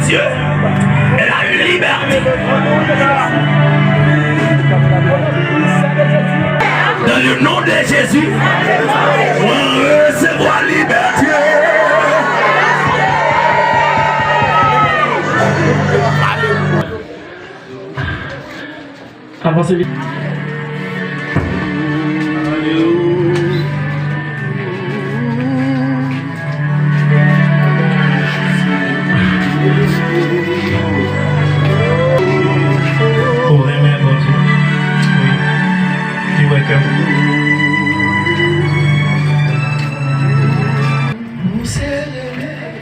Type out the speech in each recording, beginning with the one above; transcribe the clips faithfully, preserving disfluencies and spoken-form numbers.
Dieu et la liberté. Dans le nom de Jésus, on recevoir liberté. Avanse vit. Ou renmen Bondye? Wi. Li wè kè w. Ou se remèd,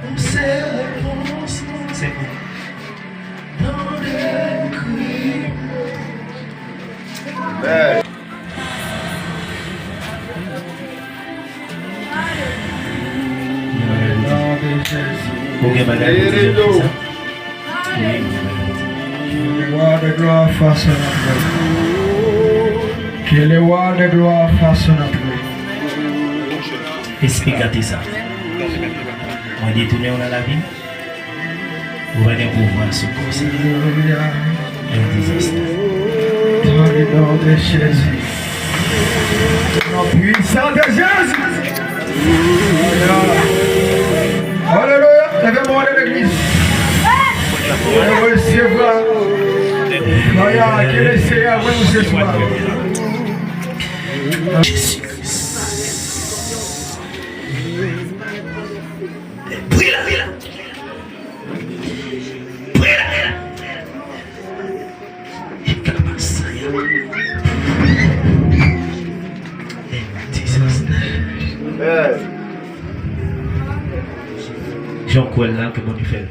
ou se repons mwen. Se pou Ou gen bagay pou di Jezi sa? Wi. Que le roi de gloire fasse notre vie. Que le roi de gloire fasse notre vie. Espri gate sa. Mwen detounen w nan lavi m. Ou pa gen pouvwa sou kò sa. Yon dezastè. Dans le nom de Jésus. Au nom puissant de Jésus. Alelouya. Leve men w nan legliz. Resevwa. Alelouya. Ke le Seyè beni w se swa. Jezi Kris. Pri la, pri la. Pri la, pri la. Ikamasaya. Jesus. Jan w kwè l la, ke Bondye fè l.